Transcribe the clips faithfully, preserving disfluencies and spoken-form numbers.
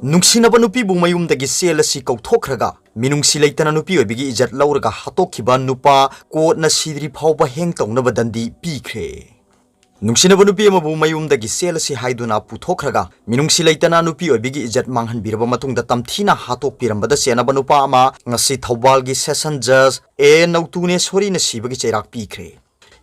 ꯅꯨꯡꯁꯤꯅꯕ ꯅꯨꯄꯤꯕꯨ ꯃꯌꯨꯝꯗꯒꯤ ꯆꯦꯜꯂꯁꯤ ꯀꯧꯊꯣꯛꯈ꯭ꯔꯒ, ꯃꯤꯅꯨꯡꯁꯤ ꯂꯩꯇꯅ ꯅꯨꯄꯤ ꯑꯣꯏꯕꯤꯒꯤ ꯏꯖꯠ ꯂꯧꯔꯒ ꯍꯥꯠꯇꯣꯛꯈꯤꯕ ꯅꯨꯄꯥ ꯀꯣꯔꯠꯅ ꯁꯤꯗ꯭ꯔꯤ ꯐꯥꯎꯕ ꯍꯦꯡ ꯇꯧꯅꯕ ꯗꯟꯗꯤ ꯄꯤꯈ꯭ꯔꯦ꯫ ꯅꯨꯡꯁꯤꯅꯕ ꯅꯨꯄꯤ ꯑꯃꯕꯨ ꯃꯌꯨꯝꯗꯒꯤ ꯆꯦꯜꯂꯁꯤ ꯍꯥꯏꯗꯨꯅ ꯄꯨꯊꯣꯛꯈ꯭ꯔꯒ, ꯃꯤꯅꯨꯡꯁꯤ ꯂꯩꯇꯅ ꯅꯨꯄꯤ ꯑꯣꯏꯕꯤꯒꯤ ꯏꯖꯠ ꯃꯥꯡꯍꯟꯕꯤꯔꯕ ꯃꯇꯨꯡꯗ ꯇꯝꯊꯤꯅ ꯍꯥꯠꯇꯣꯛꯄꯤꯔꯝꯕꯗ ꯆꯦꯟꯅꯕ ꯅꯨꯄꯥ ꯑꯃ ꯉꯁꯤ ꯊꯧꯕꯥꯜꯒꯤ ꯁꯦꯁꯟ ꯖꯖ ꯑꯦ ꯅꯧꯇꯨꯅꯦꯁꯣꯔꯤꯅ ꯁꯤꯕꯒꯤ ꯆꯩꯔꯥꯛ ꯄꯤꯈ꯭ꯔꯦ꯫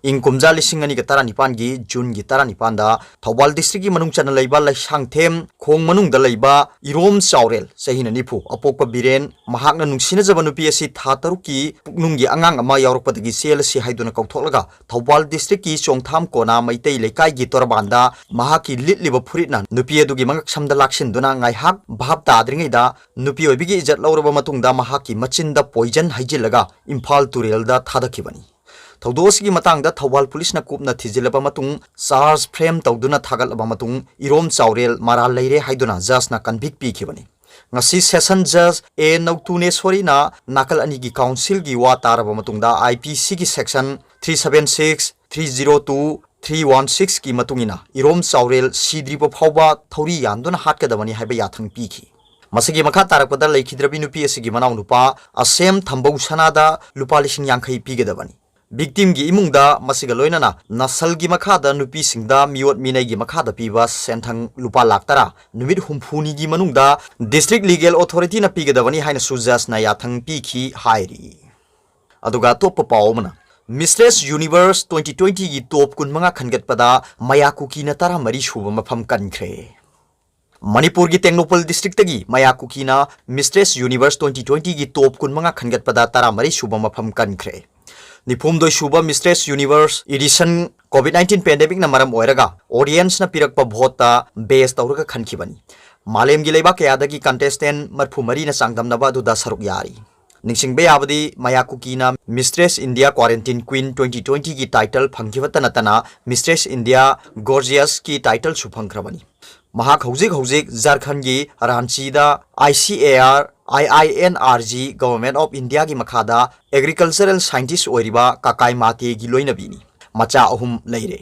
ꯏꯪ ꯀꯨꯝꯖꯥ ꯂꯤꯁꯤꯡ ꯑꯅꯤꯒ ꯇꯔꯥꯅꯤꯄꯥꯟꯒꯤ ꯖꯨꯟꯒꯤ ꯇꯔꯥꯅꯤꯄꯥꯟꯗ ꯊꯧꯕꯥꯜ ꯗꯤꯁꯇ꯭ꯔꯤꯛꯀꯤ ꯃꯅꯨꯡ ꯆꯟꯅ ꯂꯩꯕ ꯂꯩꯁꯥꯡꯊꯦꯝ ꯈꯣꯡ ꯃꯅꯨꯡꯗ ꯂꯩꯕ ꯏꯔꯣꯝ ꯆꯥꯎꯔꯦꯜ, ꯆꯍꯤꯅ ꯅꯤꯐꯨ, ꯑꯄꯣꯛꯄ ꯕꯤꯔꯦꯟ, ꯃꯍꯥꯛꯅ ꯅꯨꯡꯁꯤꯅꯖꯕ ꯅꯨꯄꯤ ꯑꯁꯤ ꯊꯥ ꯇꯔꯨꯛꯀꯤ ꯄꯨꯛꯅꯨꯡꯒꯤ ꯑꯉꯥꯡ ꯑꯃ ꯌꯥꯎꯔꯛꯄꯗꯒꯤ ꯆꯦꯜꯂꯁꯤ ꯍꯥꯏꯗꯨꯅ ꯀꯧꯊꯣꯛꯂꯒ ꯊꯧꯕꯥꯜ ꯗꯤꯁꯇ꯭ꯔꯤꯛꯀꯤ ꯆꯣꯡꯊꯥꯝ ꯀꯣꯅꯥ ꯃꯩꯇꯩ ꯂꯩꯀꯥꯏꯒꯤ ꯇꯣꯔꯕꯥꯟꯗ ꯃꯍꯥꯛꯀꯤ ꯂꯤꯠꯂꯤꯕ ꯐꯨꯔꯤꯠꯅ ꯅꯨꯄꯤ ꯑꯗꯨꯒꯤ ꯃꯉꯛꯁꯝꯗ ꯂꯥꯛꯁꯤꯟꯗꯨꯅ ꯉꯥꯏꯍꯥꯛ ꯚꯥꯞ ꯇꯥꯗ꯭ꯔꯤꯉꯩꯗ ꯅꯨꯄꯤ ꯑꯣꯏꯕꯤꯒꯤ ꯏꯖꯠ ꯂꯧꯔꯕ ꯃꯇꯨꯡꯗ ꯃꯍꯥꯛꯀꯤ ꯃꯆꯤꯟꯗ ꯄꯣꯏꯖꯟ ꯍꯩꯖꯤꯜꯂꯒ ꯏꯝꯐꯥꯜ ꯇꯨꯔꯦꯜꯗ ꯊꯥꯗꯈꯤꯕꯅꯤ꯫ ꯊꯧꯗꯣꯛ ꯑꯁꯤꯒꯤ ꯃꯇꯥꯡꯗ ꯊꯧꯕꯥꯜ ꯄꯨꯂꯤꯁꯅ ꯀꯨꯞꯅ ꯊꯤꯖꯤꯜꯂꯕ ꯃꯇꯨꯡ, ꯆꯥꯔꯖ ꯐ꯭ꯔꯦꯝ ꯇꯧꯗꯨꯅ ꯊꯥꯒꯠꯂꯕ ꯃꯇꯨꯡ, ꯏꯔꯣꯝ ꯆꯥꯎꯔꯦꯜ ꯃꯔꯥꯜ ꯂꯩꯔꯦ ꯍꯥꯏꯗꯨꯅ ꯖꯖꯅ ꯀꯟꯚꯤꯛ ꯄꯤꯈꯤꯕꯅꯤ꯫ ꯉꯁꯤ ꯁꯦꯁꯟ ꯖꯖ ꯑꯦ ꯅꯧꯇꯨꯅꯦꯁꯣꯔꯤꯅ ꯅꯥꯀꯜ ꯑꯅꯤꯒꯤ ꯀꯥꯎꯟꯁꯤꯜꯒꯤ ꯋꯥ ꯇꯥꯔꯕ ꯃꯇꯨꯡꯗ, ꯑꯥꯏ ꯄꯤ ꯁꯤꯒꯤ section three seven six, three zero two, three one ꯁꯤꯛꯁꯀꯤ ꯃꯇꯨꯡ ꯏꯟꯅ ꯏꯔꯣꯝ ꯆꯥꯎꯔꯦꯜ ꯁꯤꯗ꯭ꯔꯤꯕ ꯐꯥꯎꯕ ꯊꯧꯔꯤ ꯌꯥꯟꯗꯨꯅ ꯍꯥꯠꯀꯗꯕꯅꯤ ꯍꯥꯏꯕ ꯌꯥꯊꯪ ꯄꯤꯈꯤ꯫ ꯃꯁꯤꯒꯤ ꯃꯈꯥ ꯇꯥꯔꯛꯄꯗ ꯂꯩꯈꯤꯗ꯭ꯔꯕꯤ ꯅꯨꯄꯤ ꯑꯁꯤꯒꯤ ꯃꯅꯥꯎꯅꯨꯄꯥ ꯑꯁꯦꯝ ꯊꯝꯕꯧ ꯁꯅꯥꯗ ꯂꯨꯄꯥ ꯂꯤꯁꯤꯡ ꯌꯥꯡꯈꯩ ꯄꯤꯒꯗꯕꯅꯤ꯫ ꯚꯤꯛꯇꯤꯝꯒꯤ ꯏꯃꯨꯡꯗ ꯃꯁꯤꯒ ꯂꯣꯏꯅꯅ ꯅꯁꯜꯒꯤ ꯃꯈꯥꯗ ꯅꯨꯄꯤꯁꯤꯡꯗ ꯃꯤꯑꯣꯠ ꯃꯤꯅꯩꯒꯤ ꯃꯈꯥꯗ ꯄꯤꯕ ꯁꯦꯟꯊꯪ ꯂꯨꯄꯥ ꯂꯥꯈ ꯇꯔꯥ ꯅꯨꯃꯤꯠ ꯍꯨꯝꯐꯨꯅꯤꯒꯤ ꯃꯅꯨꯡꯗ ꯗꯤꯁꯇ꯭ꯔꯤꯛ ꯂꯤꯒꯦꯜ ꯑꯣꯊꯣꯔꯤꯇꯤꯅ ꯄꯤꯒꯗꯕꯅꯤ ꯍꯥꯏꯅꯁꯨ ꯖꯖꯅ ꯌꯥꯊꯪ ꯄꯤꯈꯤ ꯍꯥꯏꯔꯤ꯫ ꯑꯗꯨꯒ ꯑꯇꯣꯞꯄ ꯄꯥꯎ ꯑꯃꯅ, ꯃꯤꯁꯇ꯭ꯔꯦꯁ ꯌꯨꯅꯤꯚꯔꯁ ꯇ꯭ꯋꯦꯟꯇꯤ ꯇ꯭ꯋꯦꯟꯇꯤꯒꯤ ꯇꯣꯞ ꯀꯨꯟꯃꯉꯥ ꯈꯟꯒꯠꯄꯗ ꯃꯌꯥ ꯀꯨꯀꯤꯅ ꯇꯔꯥꯃꯔꯤ ꯁꯨꯕ ꯃꯐꯝ ꯀꯟꯈ꯭ꯔꯦ꯫ ꯃꯅꯤꯄꯨꯔꯒꯤ ꯇꯦꯡꯅꯧꯄꯜ ꯗꯤꯁꯇ꯭ꯔꯤꯛꯇꯒꯤ ꯃꯌꯥ ꯀꯨꯀꯤꯅ ꯃꯤꯁꯇ꯭ꯔꯦꯁ ꯌꯨꯅꯤꯚꯔꯁ ꯇ꯭ꯋꯦꯟꯇꯤ ꯇ꯭ꯋꯦꯟꯇꯤꯒꯤ ꯇꯣꯞ ꯀꯨꯟꯃꯉꯥ ꯈꯟꯒꯠꯄꯗ ꯇꯔꯥꯃꯔꯤ ꯁꯨꯕ ꯃꯐꯝ ꯀꯟꯈ꯭ꯔꯦ꯫ ꯅꯤꯐꯨꯍꯨꯝꯗꯣꯏ ꯁꯨꯕ Mrs universe edition Covid nineteen ꯄꯦꯟꯗꯦꯃꯤꯛꯅ ꯃꯔꯝ ꯑꯣꯏꯔꯒ ꯑꯣꯗꯤꯌꯦꯟꯁꯅ ꯄꯤꯔꯛꯄ ꯚꯣꯠꯇ ꯕꯦꯁ ꯇꯧꯔꯒ ꯈꯟꯈꯤꯕꯅꯤ꯫ ꯃꯥꯂꯦꯝꯒꯤ ꯂꯩꯕꯥꯛ ꯀꯌꯥꯗꯒꯤ ꯀꯟꯇꯦꯁꯇꯦꯟ ꯃꯔꯤꯐꯨ ꯃꯔꯤꯅ ꯆꯥꯡꯗꯝꯅꯕ ꯑꯗꯨꯗ ꯁꯔꯨꯛ ꯌꯥꯔꯤ꯫ ꯅꯤꯡꯁꯤꯡꯕ ꯌꯥꯕꯗꯤ, ꯃꯌꯥ ꯀꯨꯀꯤꯅ Mrs India quarantine queen twenty ꯇ꯭ꯋꯦꯟꯇꯤꯒꯤ ꯇꯥꯏꯇꯜ ꯐꯪꯈꯤꯕꯇ ꯅꯠꯇꯅ ꯃꯤꯁꯇ꯭ꯔꯦꯁ ꯏꯟꯗꯤꯌꯥ ꯒꯣꯔꯖꯤꯌꯁꯀꯤ ꯇꯥꯏꯇꯜꯁꯨ ꯐꯪꯈ꯭ꯔꯕꯅꯤ꯫ ꯃꯍꯥꯛ ꯍꯧꯖꯤꯛ ꯍꯧꯖꯤꯛ ꯖꯥꯔꯈꯟꯒꯤ ꯔꯥꯟꯆꯤꯗ I C A R, I I N R G, government of ꯏꯟꯗꯤꯌꯥꯒꯤ ꯃꯈꯥꯗ ꯑꯦꯒ꯭ꯔꯤꯀꯜꯆꯔꯦꯜ ꯁꯥꯏꯟꯇꯤꯁ ꯑꯣꯏꯔꯤꯕ ꯀꯀꯥꯏ ꯃꯥꯇꯦꯒꯤ ꯂꯣꯏꯅꯕꯤꯅꯤ꯫ ꯃꯆꯥ ꯑꯍꯨꯝ ꯂꯩꯔꯦ꯫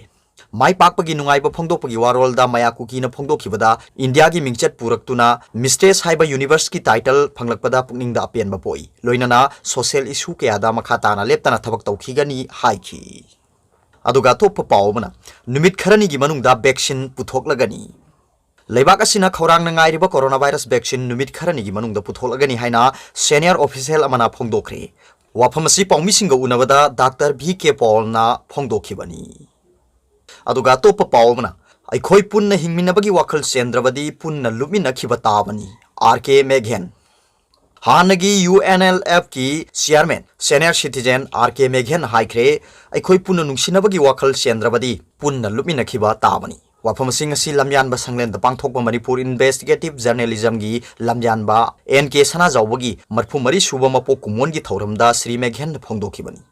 ꯃꯥꯏ ꯄꯥꯛꯄꯒꯤ ꯅꯨꯡꯉꯥꯏꯕ ꯐꯣꯡꯗꯣꯛꯄꯒꯤ ꯋꯥꯔꯣꯜꯗ ꯃꯌꯥ ꯀꯨꯀꯤꯅ ꯐꯣꯡꯗꯣꯛꯈꯤꯕꯗ ꯏꯟꯗꯤꯌꯥꯒꯤ ꯃꯤꯡꯆꯠ ꯄꯨꯔꯛꯇꯨꯅ Mistress ꯍꯥꯏꯕ ꯌꯨꯅꯤꯚꯔꯁꯀꯤ ꯇꯥꯏꯇꯜ ꯐꯪꯂꯛꯄꯗ ꯄꯨꯛꯅꯤꯡꯗ ꯑꯄꯦꯟꯕ ꯄꯣꯛꯏ꯫ ꯂꯣꯏꯅꯅ ꯁꯣꯁꯤꯌꯦꯜ ꯏꯁꯨ ꯀꯌꯥꯗ ꯃꯈꯥ ꯇꯥꯅ ꯂꯦꯞꯇꯅ ꯊꯕꯛ ꯇꯧꯈꯤꯒꯅꯤ ꯍꯥꯏꯈꯤ꯫ ꯑꯗꯨꯒ ꯑꯇꯣꯞꯄ ꯄꯥꯎ ꯑꯃꯅ, ꯅꯨꯃꯤꯠ ꯈꯔꯅꯤꯒꯤ ꯃꯅꯨꯡꯗ ꯚꯦꯛꯁꯤꯟ ꯄꯨꯊꯣꯛꯂꯒꯅꯤ꯫ ꯂꯩꯕꯥꯛ ꯑꯁꯤꯅ ꯈꯧꯔꯥꯡꯅ ꯉꯥꯏꯔꯤꯕ ꯀꯣꯔꯣꯅꯥ ꯚꯥꯏꯔꯁ ꯚꯦꯛꯁꯤꯟ ꯅꯨꯃꯤꯠ ꯈꯔꯅꯤꯒꯤ ꯃꯅꯨꯡꯗ ꯄꯨꯊꯣꯛꯂꯒꯅꯤ ꯍꯥꯏꯅ ꯁꯦꯅꯤꯌꯔ ꯑꯣꯐꯤꯁꯤꯌꯦꯜ ꯑꯃꯅ ꯐꯣꯡꯗꯣꯛꯈ꯭ꯔꯦ꯫ ꯋꯥꯐꯝ ꯑꯁꯤ ꯄꯥꯎꯃꯤꯁꯤꯡꯒ ꯎꯅꯕꯗ ꯗꯥꯛꯇꯔ ꯚꯤ ꯀꯦ ꯄꯣꯜꯅ ꯐꯣꯡꯗꯣꯛꯈꯤꯕꯅꯤ꯫ ꯑꯗꯨꯒ ꯑꯇꯣꯞꯄ ꯄꯥꯎ ꯑꯃꯅ, ꯑꯩꯈꯣꯏ ꯄꯨꯟꯅ ꯍꯤꯡꯃꯤꯟꯅꯕꯒꯤ ꯋꯥꯈꯜ ꯆꯦꯟꯗ꯭ꯔꯕꯗꯤ ꯄꯨꯟꯅ ꯂꯨꯞꯃꯤꯟꯅꯈꯤꯕ ꯇꯥꯕꯅꯤ, ꯑꯥꯔ ꯀꯦ ꯃꯦꯘꯦꯟ꯫ ꯍꯥꯟꯅꯒꯤ ꯌꯨ ꯑꯦꯟ ꯑꯦꯜ ꯑꯦꯐꯀꯤ chairman, senior citizen R K ꯃꯦꯘꯦꯟ ꯍꯥꯏꯈ꯭ꯔꯦ, ꯑꯩꯈꯣꯏ ꯄꯨꯟꯅ ꯅꯨꯡꯁꯤꯅꯕꯒꯤ ꯋꯥꯈꯜ ꯆꯦꯟꯗ꯭ꯔꯕꯗꯤ ꯄꯨꯟꯅ ꯂꯨꯞꯃꯤꯟꯅꯈꯤꯕ ꯇꯥꯕꯅꯤ꯫ ꯋꯥꯐꯝ ꯑꯁꯤ ꯉꯁꯤ ꯂꯝꯌꯥꯟꯕ ꯁꯪꯂꯦꯟꯗ ꯄꯥꯡꯊꯣꯛꯄ ꯃꯅꯤꯄꯨꯔ ꯏꯟꯚꯦꯁꯇꯤꯒꯦꯇꯤꯚ ꯖꯔꯅꯦꯂꯤꯖꯝꯒꯤ ꯂꯝꯌꯥꯟꯕ ꯑꯦꯟ ꯀꯦ ꯁꯅꯥꯖꯥꯎꯕꯒꯤ ꯃꯔꯤꯐꯨ ꯃꯔꯤ ꯁꯨꯕ ꯃꯄꯣꯛ ꯀꯨꯝꯑꯣꯟꯒꯤ ꯊꯧꯔꯝꯗ Shri ꯃꯦꯘꯦꯟꯅ ꯐꯣꯡꯗꯣꯛꯈꯤꯕꯅꯤ꯫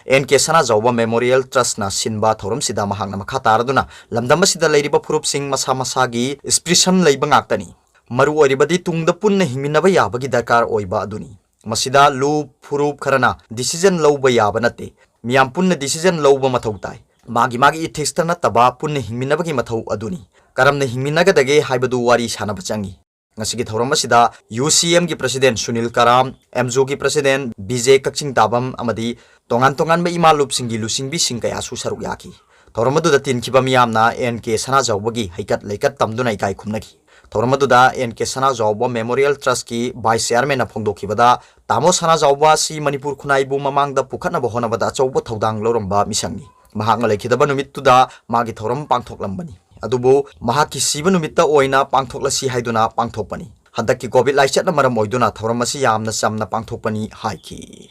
And K Sanajaoba memorial ꯇ꯭ꯔꯁꯅ ꯁꯤꯟꯕ ꯊꯧꯔꯝꯁꯤꯗ ꯃꯍꯥꯛꯅ ꯃꯈꯥ ꯇꯥꯔꯗꯨꯅ, ꯂꯝꯗꯝ ꯑꯁꯤꯗ ꯂꯩꯔꯤꯕ ꯐꯨꯔꯨꯞꯁꯤꯡ ꯃꯁꯥ ꯃꯁꯥꯒꯤ ꯑꯦꯁꯄꯤꯔꯦꯁꯟ ꯂꯩꯕ ꯉꯥꯛꯇꯅꯤ꯫ ꯃꯔꯨ ꯑꯣꯏꯔꯤꯕꯗꯤ ꯇꯨꯡꯗ ꯄꯨꯟꯅ ꯍꯤꯡꯃꯤꯟꯅꯕ ꯌꯥꯕꯒꯤ ꯗꯔꯀꯥꯔ ꯑꯣꯏꯕ ꯑꯗꯨꯅꯤ꯫ ꯃꯁꯤꯗ ꯂꯨꯞ ꯐꯨꯔꯨꯞ ꯈꯔꯅ ꯗꯤꯁꯤꯖꯟ ꯂꯧꯕ ꯌꯥꯕ ꯅꯠꯇꯦ꯫ ꯃꯤꯌꯥꯝ ꯄꯨꯟꯅ ꯗꯤꯁꯤꯖꯟ ꯂꯧꯕ ꯃꯊꯧ ꯇꯥꯏ꯫ ꯃꯥꯒꯤ ꯃꯥꯒꯤ ꯏꯊꯤꯛꯁꯇ ꯅꯠꯇꯕ ꯄꯨꯟꯅ ꯍꯤꯡꯃꯤꯟꯅꯕꯒꯤ ꯃꯊꯧ ꯑꯗꯨꯅꯤ꯫ ꯀꯔꯝꯅ ꯍꯤꯡꯃꯤꯟꯅꯒꯗꯒꯦ ꯍꯥꯏꯕꯗꯨ ꯋꯥꯔꯤ ꯁꯥꯅꯕ ꯆꯪꯏ꯫ ꯉꯁꯤꯒꯤ ꯊꯧꯔꯝ ꯑꯁꯤꯗ ꯌꯨ ꯁꯤ ꯑꯦꯝꯒꯤ ꯄ꯭ꯔꯁꯤꯗꯦꯟ ꯁꯨꯅꯤꯜ ꯀꯔꯥꯝ, ꯑꯦꯝꯖꯣꯒꯤ ꯄ꯭ꯔꯁꯤꯗꯦꯟ ꯕꯤꯖꯦ ꯀꯛꯆꯤꯡ ꯇꯥꯕꯝ ꯑꯃꯗꯤ ꯇꯣꯉꯥꯟ ꯇꯣꯉꯥꯟꯕ ꯏꯃꯥ ꯂꯨꯞꯁꯤꯡꯒꯤ ꯂꯨꯆꯤꯡꯕꯤꯁꯤꯡ ꯀꯌꯥꯁꯨ ꯁꯔꯨꯛ ꯌꯥꯈꯤ꯫ ꯊꯧꯔꯝ ꯑꯗꯨꯗ ꯇꯤꯟꯈꯤꯕ ꯃꯤꯌꯥꯝꯅ ꯑꯦꯟ ꯀꯦ ꯁꯅꯥꯖꯥꯎꯕꯒꯤ ꯍꯩꯀꯠ ꯂꯩꯀꯠ ꯇꯝꯗꯨꯅ ꯏꯀꯥꯏ ꯈꯨꯝꯅꯈꯤ꯫ ꯊꯧꯔꯝ ꯑꯗꯨꯗ and K Sanajaoba memorial ꯇ꯭ꯔꯁꯀꯤ vice ꯆꯤꯌꯔꯃꯦꯟꯅ ꯐꯣꯡꯗꯣꯛꯈꯤꯕꯗ, ꯇꯥꯃꯣ ꯁꯅꯥꯖꯥꯎꯕ ꯑꯁꯤ ꯃꯅꯤꯄꯨꯔ ꯈꯨꯟꯅꯥꯏꯕꯨ ꯃꯃꯥꯡꯗ ꯄꯨꯈꯠꯅꯕ ꯍꯣꯠꯅꯕꯗ ꯑꯆꯧꯕ ꯊꯧꯗꯥꯡ ꯂꯧꯔꯝꯕ ꯃꯤꯁꯛꯅꯤ꯫ ꯃꯍꯥꯛꯅ ꯂꯩꯈꯤꯗꯕ ꯅꯨꯃꯤꯠꯇꯨꯗ ꯃꯥꯒꯤ ꯊꯧꯔꯝ ꯄꯥꯡꯊꯣꯛꯂꯝꯕꯅꯤ꯫ ꯑꯗꯨꯕꯨ ꯃꯍꯥꯛꯀꯤ ꯁꯤꯕ ꯅꯨꯃꯤꯠꯇ ꯑꯣꯏꯅ ꯄꯥꯡꯊꯣꯛꯂꯁꯤ ꯍꯥꯏꯗꯨꯅ ꯄꯥꯡꯊꯣꯛꯄꯅꯤ꯫ ꯍꯟꯗꯛꯀꯤ ꯀꯣꯚꯤꯗ ꯂꯥꯏꯆꯠꯅ ꯃꯔꯝ ꯑꯣꯏꯗꯨꯅ ꯊꯧꯔꯝ ꯑꯁꯤ ꯌꯥꯝꯅ ꯆꯝꯅ ꯄꯥꯡꯊꯣꯛꯄꯅꯤ ꯍꯥꯏꯈꯤ꯫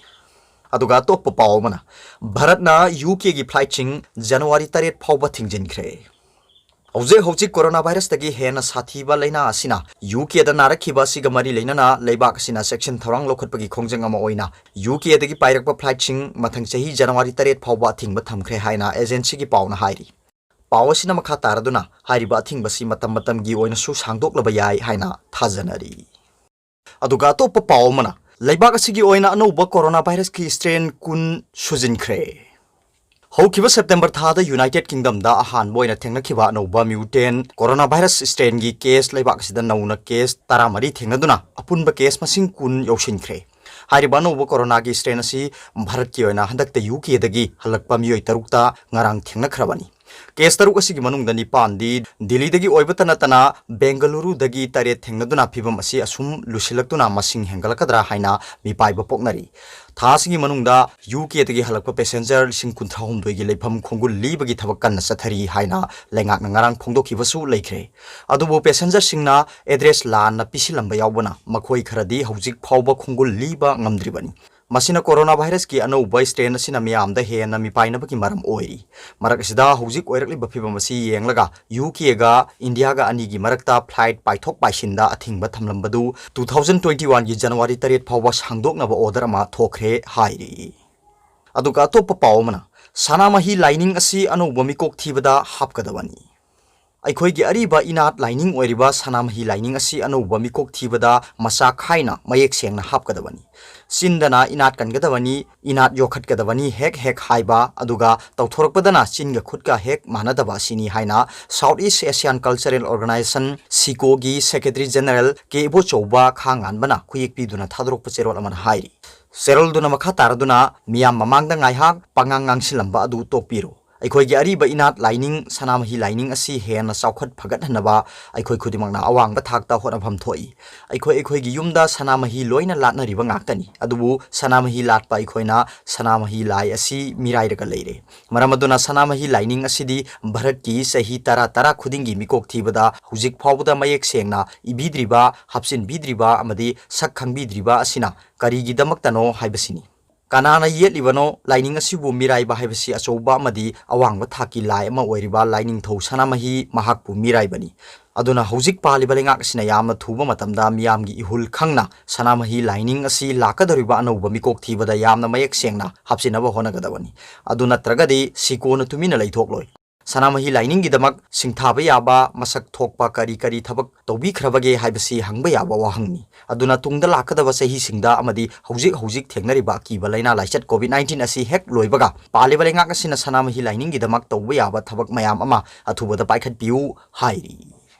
ꯑꯗꯨꯒ ꯑꯇꯣꯞꯄ ꯄꯥꯎ ꯑꯃꯅ, ꯚꯥꯔꯠꯅ ꯌꯨ ꯀꯦꯒꯤ ꯐ꯭ꯂꯥꯏꯠꯁꯤꯡ ꯖꯅꯋꯥꯔꯤ ꯇꯔꯦꯠ ꯐꯥꯎꯕ ꯊꯤꯡꯖꯤꯟꯈ꯭ꯔꯦ꯫ ꯍꯧꯖꯤꯛ ꯍꯧꯖꯤꯛ ꯀꯣꯔꯣꯅꯥ ꯚꯥꯏꯔꯁꯇꯒꯤ ꯍꯦꯟꯅ ꯁꯥꯊꯤꯕ ꯂꯩꯅꯥ ꯑꯁꯤꯅ ꯌꯨ ꯀꯦꯗ ꯅꯥꯔꯛꯈꯤꯕ ꯑꯁꯤꯒ ꯃꯔꯤ ꯂꯩꯅꯅ ꯂꯩꯕꯥꯛ ꯑꯁꯤꯅ ꯆꯦꯛꯁꯤꯟ ꯊꯧꯔꯥꯡ ꯂꯧꯈꯠꯄꯒꯤ ꯈꯣꯡꯖꯪ ꯑꯃ ꯑꯣꯏꯅ ꯌꯨ ꯀꯦꯗꯒꯤ ꯄꯥꯏꯔꯛꯄ ꯐ꯭ꯂꯥꯏꯠꯁꯤꯡ ꯃꯊꯪ ꯆꯍꯤ ꯖꯅꯋꯥꯔꯤ ꯇꯔꯦꯠ ꯐꯥꯎꯕ ꯑꯊꯤꯡꯕ ꯊꯝꯈ꯭ꯔꯦ ꯍꯥꯏꯅ ꯑꯦꯖꯦꯟꯁꯤꯒꯤ ꯄꯥꯎꯅ ꯍꯥꯏꯔꯤ꯫ ꯄꯥꯎ ꯑꯁꯤꯅ ꯃꯈꯥ ꯇꯥꯔꯗꯨꯅ ꯍꯥꯏꯔꯤꯕ ꯑꯊꯤꯡꯕꯁꯤ ꯃꯇꯝ ꯃꯇꯝꯒꯤ ꯑꯣꯏꯅꯁꯨ ꯁꯥꯡꯗꯣꯛꯂꯕ ꯌꯥꯏ ꯍꯥꯏꯅ ꯊꯥꯖꯅꯔꯤ꯫ ꯑꯗꯨꯒ ꯑꯇꯣꯞꯄ ꯄꯥꯎ ꯑꯃꯅ, ꯂꯩꯕꯥꯛ ꯑꯁꯤꯒꯤ ꯑꯣꯏꯅ ꯑꯅꯧꯕ ꯀꯣꯔꯣꯅꯥ ꯚꯥꯏꯔꯁꯀꯤ ꯁ꯭ꯇ꯭ꯔꯦꯟ ꯀꯨꯟ ꯁꯨꯖꯤꯟꯈ꯭ꯔꯦ꯫ ꯍꯧꯈꯤꯕ ꯁꯦꯞꯇꯦꯝꯕꯔ ꯊꯥꯗ ꯌꯨꯅꯥꯏꯇꯦꯗ ꯀꯤꯡꯗꯝꯗ ꯑꯍꯥꯟꯕ ꯑꯣꯏꯅ ꯊꯦꯡꯅꯈꯤꯕ ꯑꯅꯧꯕ ꯃ꯭ꯌꯨꯇꯦꯟ ꯀꯣꯔꯣꯅꯥ ꯚꯥꯏꯔꯁ ꯁ꯭ꯇ꯭ꯔꯦꯟꯒꯤ ꯀꯦꯁ ꯂꯩꯕꯥꯛ ꯑꯁꯤꯗ ꯅꯧꯅ ꯀꯦꯁ ꯇꯔꯥꯃꯔꯤ ꯊꯦꯡꯅꯗꯨꯅ ꯑꯄꯨꯟꯕ ꯀꯦꯁ ꯃꯁꯤꯡ ꯀꯨꯟ ꯌꯧꯁꯤꯟꯈ꯭ꯔꯦ꯫ ꯍꯥꯏꯔꯤꯕ ꯑꯅꯧꯕ ꯀꯣꯔꯣꯅꯥꯒꯤ ꯁ꯭ꯇ꯭ꯔꯦꯟ ꯑꯁꯤ ꯚꯥꯔꯠꯀꯤ ꯑꯣꯏꯅ ꯍꯟꯗꯛꯇ ꯌꯨ ꯀꯦꯗꯒꯤ ꯍꯜꯂꯛꯄ ꯃꯤꯑꯣꯏ ꯇꯔꯨꯛꯇ ꯉꯔꯥꯡ ꯊꯦꯡꯅꯈ꯭ꯔꯕꯅꯤ꯫ ꯀꯦꯁ ꯇꯔꯨꯛ ꯑꯁꯤꯒꯤ ꯃꯅꯨꯡꯗ ꯅꯤꯄꯥꯟꯗꯤ ꯗꯤꯜꯂꯤꯗꯒꯤ ꯑꯣꯏꯕꯇ ꯅꯠꯇꯅ ꯕꯦꯡꯒꯂꯨꯔꯨꯗꯒꯤ ꯇꯔꯦꯠ ꯊꯦꯡꯅꯗꯨꯅ ꯐꯤꯚꯝ ꯑꯁꯤ ꯑꯁꯨꯝ ꯂꯨꯁꯤꯜꯂꯛꯇꯨꯅ ꯃꯁꯤꯡ ꯍꯦꯟꯒꯠꯂꯛꯀꯗ꯭ꯔꯥ ꯍꯥꯏꯅ ꯃꯤꯄꯥꯏꯕ ꯄꯣꯛꯅꯔꯤ꯫ ꯊꯥ ꯑꯁꯤꯒꯤ ꯃꯅꯨꯡꯗ ꯌꯨ ꯀꯦꯗꯒꯤ ꯍꯜꯂꯛꯄ ꯄꯦꯁꯦꯟꯖꯔ ꯂꯤꯁꯤꯡ ꯀꯨꯟꯊ꯭ꯔꯥꯍꯨꯝꯗꯣꯏꯒꯤ ꯂꯩꯐꯝ ꯈꯣꯡꯒꯨꯜ ꯂꯤꯕꯒꯤ ꯊꯕꯛ ꯀꯟꯅ ꯆꯠꯊꯔꯤ ꯍꯥꯏꯅ ꯂꯩꯉꯥꯛꯅ ꯉꯔꯥꯡ ꯐꯣꯡꯗꯣꯛꯈꯤꯕꯁꯨ ꯂꯩꯈ꯭ꯔꯦ꯫ ꯑꯗꯨꯕꯨ ꯄꯦꯁꯦꯟꯖꯔꯁꯤꯡꯅ ꯑꯦꯗ꯭ꯔꯦꯁ ꯂꯥꯟꯅ ꯄꯤꯁꯤꯜꯂꯝꯕ ꯌꯥꯎꯕꯅ ꯃꯈꯣꯏ ꯈꯔꯗꯤ ꯍꯧꯖꯤꯛ ꯐꯥꯎꯕ ꯈꯣꯡꯒꯨꯜ ꯂꯤꯕ ꯉꯝꯗ꯭ꯔꯤꯕꯅꯤ꯫ ꯃꯁꯤꯅ ꯀꯣꯔꯣꯅꯥ ꯚꯥꯏꯔꯁꯀꯤ ꯑꯅꯧꯕ ꯁ꯭ꯇ꯭ꯔꯦꯟ ꯑꯁꯤꯅ ꯃꯤꯌꯥꯝꯗ ꯍꯦꯟꯅ ꯃꯤꯄꯥꯏꯅꯕꯒꯤ ꯃꯔꯝ ꯑꯣꯏꯔꯤ꯫ ꯃꯔꯛ ꯑꯁꯤꯗ ꯍꯧꯖꯤꯛ ꯑꯣꯏꯔꯛꯂꯤꯕ ꯐꯤꯚꯝ ꯑꯁꯤ ꯌꯦꯡꯂꯒ ꯌꯨ ꯀꯦꯒ ꯏꯟꯗꯤꯌꯥꯒ ꯑꯅꯤꯒꯤ ꯃꯔꯛꯇ ꯐ꯭ꯂꯥꯏꯠ ꯄꯥꯏꯊꯣꯛ ꯄꯥꯏꯁꯤꯟꯗ ꯑꯊꯤꯡꯕ ꯊꯝꯂꯝꯕꯗꯨ ꯇꯨ ꯊꯥꯎꯖꯟ ꯇ꯭ꯋꯦꯟꯇꯤ ꯋꯥꯟꯒꯤ ꯖꯅꯋꯥꯔꯤ ꯇꯔꯦꯠ ꯐꯥꯎꯕ ꯁꯥꯡꯗꯣꯛꯅꯕ ꯑꯣꯔꯗꯔ ꯑꯃ ꯊꯣꯛꯈ꯭ꯔꯦ ꯍꯥꯏꯔꯤ꯫ ꯑꯗꯨꯒ ꯑꯇꯣꯞꯄ ꯄꯥꯎ ꯑꯃꯅ, ꯁꯅꯥꯃꯍꯤ ꯂꯥꯏꯅꯤꯡ ꯑꯁꯤ ꯑꯅꯧꯕ ꯃꯤꯀꯣꯛ ꯊꯤꯕꯗ ꯍꯥꯞꯀꯗꯕꯅꯤ꯫ ꯑꯩꯈꯣꯏꯒꯤ ꯑꯔꯤꯕ ꯏꯅꯥꯠ ꯂꯥꯏꯅꯤꯡ ꯑꯣꯏꯔꯤꯕ ꯁꯅꯥꯃꯍꯤ ꯂꯥꯏꯅꯤꯡ ꯑꯁꯤ ꯑꯅꯧꯕ ꯃꯤꯀꯣꯛ ꯊꯤꯕꯗ ꯃꯆꯥꯛ ꯈꯥꯏꯅ ꯃꯌꯦꯛ ꯁꯦꯡꯅ ꯍꯥꯞꯀꯗꯕꯅꯤ꯫ ꯆꯤꯟꯗꯅ ꯏꯅꯥꯠ ꯀꯟꯒꯗꯕꯅꯤ, ꯏꯅꯥꯠ ꯌꯣꯛꯈꯠꯀꯗꯕꯅꯤ ꯍꯦꯛ ꯍꯦꯛ ꯍꯥꯏꯕ, ꯑꯗꯨꯒ ꯇꯧꯊꯣꯔꯛꯄꯗꯅ ꯆꯤꯟꯒ ꯈꯨꯠꯀ ꯍꯦꯛ ꯃꯥꯟꯅꯗꯕ ꯑꯁꯤꯅꯤ ꯍꯥꯏꯅ South East Asian Cultural Organization, ꯁꯤꯀꯣꯒꯤ ꯁꯦꯀ꯭ꯔꯦꯇꯔꯤ ꯖꯦꯅꯔꯦꯜ ꯀꯦ ꯏꯕꯣꯆꯧꯕ ꯈꯥꯉꯥꯟꯕꯅ ꯈꯨꯌꯦꯛ ꯄꯤꯗꯨꯅ ꯊꯥꯗꯣꯔꯛꯄ ꯆꯦꯔꯣꯜ ꯑꯃꯅ ꯍꯥꯏꯔꯤ꯫ ꯆꯦꯔꯣꯜꯗꯨꯅ ꯃꯈꯥ ꯇꯥꯔꯗꯨꯅ ꯃꯤꯌꯥꯝ ꯃꯃꯥꯡꯗ ꯉꯥꯏꯍꯥꯛ ꯄꯉꯥꯡ ꯉꯥꯡꯁꯤꯜꯂꯝꯕ ꯑꯗꯨ ꯇꯣꯛꯄꯤꯔꯣ꯫ ꯑꯩꯈꯣꯏꯒꯤ ꯑꯔꯤꯕ ꯏꯅꯥꯠ ꯂꯥꯏꯅꯤꯡ, ꯁꯅꯥꯃꯍꯤ ꯂꯥꯏꯅꯤꯡ ꯑꯁꯤ ꯍꯦꯟꯅ ꯆꯥꯎꯈꯠ ꯐꯒꯠꯍꯟꯅꯕ ꯑꯩꯈꯣꯏ ꯈꯨꯗꯤꯡꯃꯛꯅ ꯑꯋꯥꯡꯕ ꯊꯥꯛꯇ ꯍꯣꯠꯅꯐꯝ ꯊꯣꯛꯏ꯫ ꯑꯩꯈꯣꯏ ꯑꯩꯈꯣꯏꯒꯤ ꯌꯨꯝꯗ ꯁꯅꯥꯃꯍꯤ ꯂꯣꯏꯅ ꯂꯥꯠꯅꯔꯤꯕ ꯉꯥꯛꯇꯅꯤ꯫ ꯑꯗꯨꯕꯨ ꯁꯅꯥꯃꯍꯤ ꯂꯥꯠꯄ ꯑꯩꯈꯣꯏꯅ ꯁꯅꯥꯃꯍꯤ ꯂꯥꯏ ꯑꯁꯤ ꯃꯤꯔꯥꯏꯔꯒ ꯂꯩꯔꯦ꯫ ꯃꯔꯝ ꯑꯗꯨꯅ ꯁꯅꯥꯃꯍꯤ ꯂꯥꯏꯅꯤꯡ ꯑꯁꯤꯗꯤ ꯚꯥꯔꯠꯀꯤ ꯆꯍꯤ ꯇꯔꯥ ꯇꯔꯥ ꯈꯨꯗꯤꯡꯒꯤ ꯃꯤꯀꯣꯛ ꯊꯤꯕꯗ ꯍꯧꯖꯤꯛ ꯐꯥꯎꯕꯗ ꯃꯌꯦꯛ ꯁꯦꯡꯅ ꯏꯕꯤꯗ꯭ꯔꯤꯕ, ꯍꯥꯞꯆꯤꯟꯕꯤꯗ꯭ꯔꯤꯕ ꯑꯃꯗꯤ ꯁꯛ ꯈꯪꯕꯤꯗ꯭ꯔꯤꯕ ꯑꯁꯤꯅ ꯀꯔꯤꯒꯤꯗꯃꯛꯇꯅꯣ ꯍꯥꯏꯕꯁꯤꯅꯤ꯫ ꯀꯅꯥꯅ ꯌꯦꯠꯂꯤꯕꯅꯣ? ꯂꯥꯏꯅꯤꯡ ꯑꯁꯤꯕꯨ ꯃꯤꯔꯥꯏꯕ ꯍꯥꯏꯕꯁꯤ ꯑꯆꯧꯕ ꯑꯃꯗꯤ ꯑꯋꯥꯡꯕ ꯊꯥꯛꯀꯤ ꯂꯥꯏ ꯑꯃ ꯑꯣꯏꯔꯤꯕ ꯂꯥꯏꯅꯤꯡꯊꯧ ꯁꯅꯥꯃꯍꯤ ꯃꯍꯥꯛꯄꯨ ꯃꯤꯔꯥꯏꯕꯅꯤ꯫ ꯑꯗꯨꯅ ꯍꯧꯖꯤꯛ ꯄꯥꯜꯂꯤꯕ ꯂꯩꯉꯥꯛ ꯑꯁꯤꯅ ꯌꯥꯝꯅ ꯊꯨꯕ ꯃꯇꯝꯗ ꯃꯤꯌꯥꯝꯒꯤ ꯏꯍꯨꯜ ꯈꯪꯅ ꯁꯅꯥꯃꯍꯤ ꯂꯥꯏꯅꯤꯡ ꯑꯁꯤ ꯂꯥꯛꯀꯗꯧꯔꯤꯕ ꯑꯅꯧꯕ ꯃꯤꯀꯣꯛ ꯊꯤꯕꯗ ꯌꯥꯝꯅ ꯃꯌꯦꯛ ꯁꯦꯡꯅ ꯍꯥꯞꯆꯤꯟꯅꯕ ꯍꯣꯠꯅꯒꯗꯕꯅꯤ꯫ ꯑꯗꯨ ꯅꯠꯇ꯭ꯔꯒꯗꯤ ꯁꯤꯀꯣꯅ ꯇꯨꯃꯤꯟꯅ ꯂꯩꯊꯣꯛꯂꯣꯏ꯫ ꯁꯅꯥꯃꯍꯤ ꯂꯥꯏꯅꯤꯡꯒꯤꯗꯃꯛ ꯁꯤꯡꯊꯥꯕ ꯌꯥꯕ ꯃꯁꯛ ꯊꯣꯛꯄ ꯀꯔꯤ ꯀꯔꯤ ꯊꯕꯛ ꯇꯧꯕꯤꯈ꯭ꯔꯕꯒꯦ ꯍꯥꯏꯕꯁꯤ ꯍꯪꯕ ꯌꯥꯕ ꯋꯥꯍꯪꯅꯤ꯫ ꯑꯗꯨꯅ ꯇꯨꯡꯗ ꯂꯥꯛꯀꯗꯕ ꯆꯍꯤꯁꯤꯡꯗ ꯑꯃꯗꯤ ꯍꯧꯖꯤꯛ ꯍꯧꯖꯤꯛ ꯊꯦꯡꯅꯔꯤꯕ ꯑꯀꯤꯕ ꯂꯥꯏꯅꯥ ꯂꯥꯏꯆꯠ COVID nineteen ꯑꯁꯤ ꯍꯦꯛ ꯂꯣꯏꯕꯒ ꯄꯥꯜꯂꯤꯕ ꯂꯩꯉꯥꯛ ꯑꯁꯤꯅ ꯁꯅꯥꯃꯍꯤ ꯂꯥꯏꯅꯤꯡꯒꯤꯗꯃꯛ ꯇꯧꯕ ꯌꯥꯕ ꯊꯕꯛ ꯃꯌꯥꯝ ꯑꯃ ꯑꯊꯨꯕꯗ ꯄꯥꯏꯈꯠꯄꯤꯌꯨ ꯍꯥꯏꯔꯤ꯫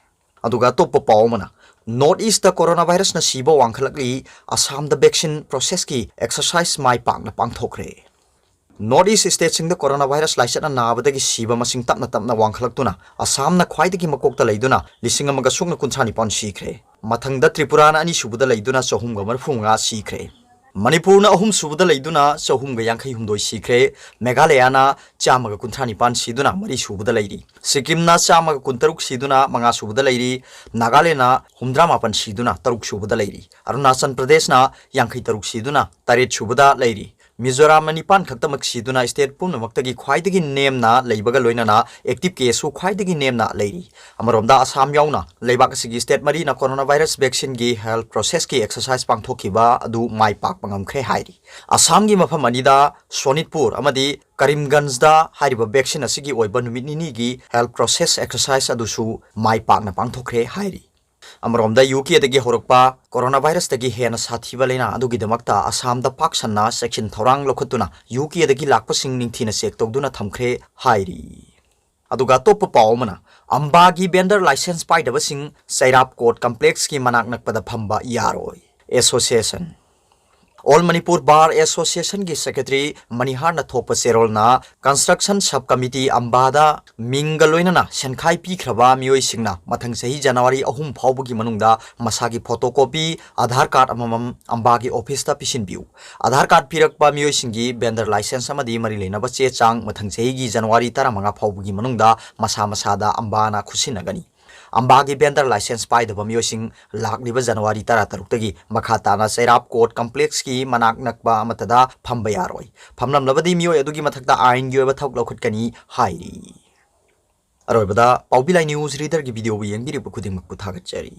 ꯑꯗꯨꯒ ꯑꯇꯣꯞꯄ ꯄꯥꯎ ꯑꯃꯅ, North East ꯇ ꯀꯣꯔꯣꯅꯥ ꯚꯥꯏꯔꯁꯅ ꯁꯤꯕ ꯋꯥꯡꯈꯠꯂꯛꯂꯤ, ꯑꯁꯥꯝꯗ vaccine process ꯀꯤ exercise ꯃꯥꯏ ꯄꯥꯛꯅ ꯄꯥꯡꯊꯣꯛꯈ꯭ꯔꯦ꯫ North East state ꯁꯤꯡꯗ ꯀꯣꯔꯣꯅꯥ ꯚꯥꯏꯔꯁ ꯂꯥꯏꯆꯠꯅ ꯅꯥꯕꯗꯒꯤ ꯁꯤꯕ ꯃꯁꯤꯡ ꯇꯞꯅ ꯇꯞꯅ ꯋꯥꯡꯈꯠꯂꯛꯇꯨꯅ ꯑꯁꯥꯝꯅ ꯈ꯭ꯋꯥꯏꯗꯒꯤ ꯃꯀꯣꯛꯇ ꯂꯩꯗꯨꯅ ꯂꯤꯁꯤꯡ ꯑꯃꯒ ꯁꯨꯞꯅ ꯀꯨꯟꯊ꯭ꯔꯥ ꯅꯤꯄꯥꯟ ꯁꯤꯈ꯭ꯔꯦ꯫ ꯃꯊꯪꯗ ꯇ꯭ꯔꯤꯄꯨꯔꯥꯅ ꯑꯅꯤꯁꯨꯕꯗ ꯂꯩꯗꯨꯅ ꯆꯍꯨꯝꯒ ꯃꯔꯤꯐꯨ ꯃꯉꯥ ꯁꯤꯈ꯭ꯔꯦ꯫ ꯃꯅꯤꯄꯨꯔꯅ ꯑꯍꯨꯝꯁꯨꯕꯗ ꯂꯩꯗꯨꯅ ꯆꯍꯨꯝꯒ ꯌꯥꯡꯈꯩ ꯍꯨꯝꯗꯣꯏ ꯁꯤꯈ꯭ꯔꯦ꯫ ꯃꯦꯘꯥꯂꯌꯥꯅ ꯆꯥꯝꯃꯒ ꯀꯨꯟꯊ꯭ꯔꯥ ꯅꯤꯄꯥꯟ ꯁꯤꯗꯨꯅ ꯃꯔꯤꯁꯨꯕꯗ ꯂꯩꯔꯤ꯫ ꯁꯤꯛꯀꯤꯝꯅ ꯆꯥꯝꯃꯒ ꯀꯨꯟꯇꯔꯨꯛ ꯁꯤꯗꯨꯅ ꯃꯉꯥꯁꯨꯕꯗ ꯂꯩꯔꯤ꯫ ꯅꯥꯒꯥꯂꯦꯟꯅ ꯍꯨꯝꯗ꯭ꯔꯥ ꯃꯥꯄꯟ ꯁꯤꯗꯨꯅ ꯇꯔꯨꯛꯁꯨꯕꯗ ꯂꯩꯔꯤ꯫ ꯑꯔꯨꯅꯥꯆꯜ ꯄ꯭ꯔꯗꯦꯁꯅ ꯌꯥꯡꯈꯩ ꯇꯔꯨꯛ ꯁꯤꯗꯨꯅ ꯇꯔꯦꯠꯁꯨꯕꯗ ꯂꯩꯔꯤ꯫ ꯃꯤꯖꯣꯔꯥꯝꯅ ꯅꯤꯄꯥꯟ ꯈꯛꯇꯃꯛ ꯁꯤꯗꯨꯅ state ꯄꯨꯝꯅꯃꯛꯇꯒꯤ ꯈ꯭ꯋꯥꯏꯗꯒꯤ ꯅꯦꯝꯅ ꯂꯩꯕꯒ ꯂꯣꯏꯅꯅ active case ꯁꯨ ꯈ꯭ꯋꯥꯏꯗꯒꯤ ꯅꯦꯝꯅ ꯂꯩꯔꯤ꯫ ꯑꯃꯔꯣꯝꯗ ꯑꯁꯥꯝ ꯌꯥꯎꯅ ꯂꯩꯕꯥꯛ ꯑꯁꯤꯒꯤ state ꯃꯔꯤꯅ ꯀꯣꯔꯣꯅꯥ ꯚꯥꯏꯔꯁ vaccine ꯒꯤ health process ꯀꯤ exercise ꯄꯥꯡꯊꯣꯛꯈꯤꯕ ꯑꯗꯨ ꯃꯥꯏ ꯄꯥꯛꯄ ꯉꯝꯈ꯭ꯔꯦ ꯍꯥꯏꯔꯤ꯫ ꯑꯁꯥꯝꯒꯤ ꯃꯐꯝ ꯑꯅꯤꯗ ꯁꯣꯅꯤꯠꯄꯨꯔ ꯑꯃꯗꯤ ꯀꯔꯤꯝꯒꯟꯖꯗ ꯍꯥꯏꯔꯤꯕ vaccine ꯑꯁꯤꯒꯤ ꯑꯣꯏꯕ ꯅꯨꯃꯤꯠ ꯅꯤꯅꯤꯒꯤ health process exercise ꯑꯗꯨꯁꯨ ꯃꯥꯏ ꯄꯥꯛꯅ ꯄꯥꯡꯊꯣꯛꯈ꯭ꯔꯦ ꯍꯥꯏꯔꯤ꯫ ꯑꯃꯔꯣꯝꯗ ꯌꯨ ꯀꯦꯗꯒꯤ ꯍꯧꯔꯛꯄ ꯀꯣꯔꯣꯅꯥ ꯚꯥꯏꯔꯁꯇꯒꯤ ꯍꯦꯟꯅ ꯁꯥꯊꯤꯕ ꯂꯩꯅꯥ ꯑꯗꯨꯒꯤꯗꯃꯛꯇ ꯑꯁꯥꯝꯗ ꯄꯥꯛ ꯁꯟꯅ ꯆꯦꯛꯁꯤꯟ ꯊꯧꯔꯥꯡ ꯂꯧꯈꯠꯇꯨꯅ ꯌꯨ ꯀꯦꯗꯒꯤ ꯂꯥꯛꯄꯁꯤꯡ ꯅꯤꯡꯊꯤꯅ check ꯇꯧꯗꯨꯅ ꯊꯝꯈ꯭ꯔꯦ ꯍꯥꯏꯔꯤ꯫ ꯑꯗꯨꯒ ꯑꯇꯣꯞꯄ ꯄꯥꯎ ꯑꯃꯅ, ꯑꯝꯕꯥꯒꯤ vendor licence ꯄꯥꯏꯗꯕꯁꯤꯡ ꯆꯩꯔꯥꯞ court complex ꯀꯤ ꯃꯅꯥꯛ ꯅꯛꯄꯗ ꯐꯝꯕ ꯌꯥꯔꯣꯏ꯫ Association, All Manipur Bar Association ꯒꯤ secretary ꯃꯅꯤꯍꯥꯔꯅ ꯊꯣꯛꯄ ꯆꯦꯔꯣꯜꯅ construction sub committee ꯑꯝꯕꯥꯗ ꯃꯤꯡꯒ ꯂꯣꯏꯅꯅ ꯁꯦꯟꯈꯥꯏ ꯄꯤꯈ꯭ꯔꯕ ꯃꯤꯑꯣꯏꯁꯤꯡꯅ ꯃꯊꯪ ꯆꯍꯤ ꯖꯅꯋꯥꯔꯤ ꯑꯍꯨꯝ ꯐꯥꯎꯕꯒꯤ ꯃꯅꯨꯡꯗ ꯃꯁꯥꯒꯤ photocopy, ꯑꯙꯥꯔ card ꯑꯃꯃꯝ ꯑꯝꯕꯥꯒꯤ office ꯇ ꯄꯤꯁꯤꯟꯕꯤꯌꯨ꯫ ꯑꯙꯥꯔ card ꯄꯤꯔꯛꯄ ꯃꯤꯑꯣꯏꯁꯤꯡꯒꯤ vendor licence ꯑꯃꯗꯤ ꯃꯔꯤ ꯂꯩꯅꯕ ꯆꯦ ꯆꯥꯡ ꯃꯊꯪ ꯆꯍꯤꯒꯤ ꯖꯅꯋꯥꯔꯤ ꯇꯔꯥꯃꯉꯥ ꯐꯥꯎꯕꯒꯤ ꯃꯅꯨꯡꯗ ꯃꯁꯥ ꯃꯁꯥꯗ ꯑꯝꯕꯥꯅ ꯈꯨꯠꯁꯤꯟꯅꯒꯅꯤ꯫ ꯑꯝꯕꯥꯒꯤ vendor licence ꯄꯥꯏꯗꯕ ꯃꯤꯑꯣꯏꯁꯤꯡ ꯂꯥꯛꯂꯤꯕ ꯖꯅꯋꯥꯔꯤ ꯇꯔꯥꯇꯔꯨꯛꯇꯒꯤ ꯃꯈꯥ ꯇꯥꯅ ꯆꯩꯔꯥꯞ court complex ꯀꯤ ꯃꯅꯥꯛ ꯅꯛꯄ ꯑꯃꯠꯇꯗ ꯐꯝꯕ ꯌꯥꯔꯣꯏ꯫ ꯐꯝꯂꯝꯂꯕꯗꯤ ꯃꯤꯑꯣꯏ ꯑꯗꯨꯒꯤ ꯃꯊꯛꯇ ꯑꯥꯏꯟꯒꯤ ꯑꯣꯏꯕ ꯊꯕꯛ ꯂꯧꯈꯠꯀꯅꯤ ꯍꯥꯏꯔꯤ꯫ ꯑꯔꯣꯏꯕꯗ ꯄꯥꯎꯕꯤ ꯂꯥꯏ news reader ꯒꯤ video ꯕꯨ ꯌꯦꯡꯕꯤꯔꯤꯕ ꯈꯨꯗꯤꯡꯃꯛꯄꯨ ꯊꯥꯒꯠꯆꯔꯤ꯫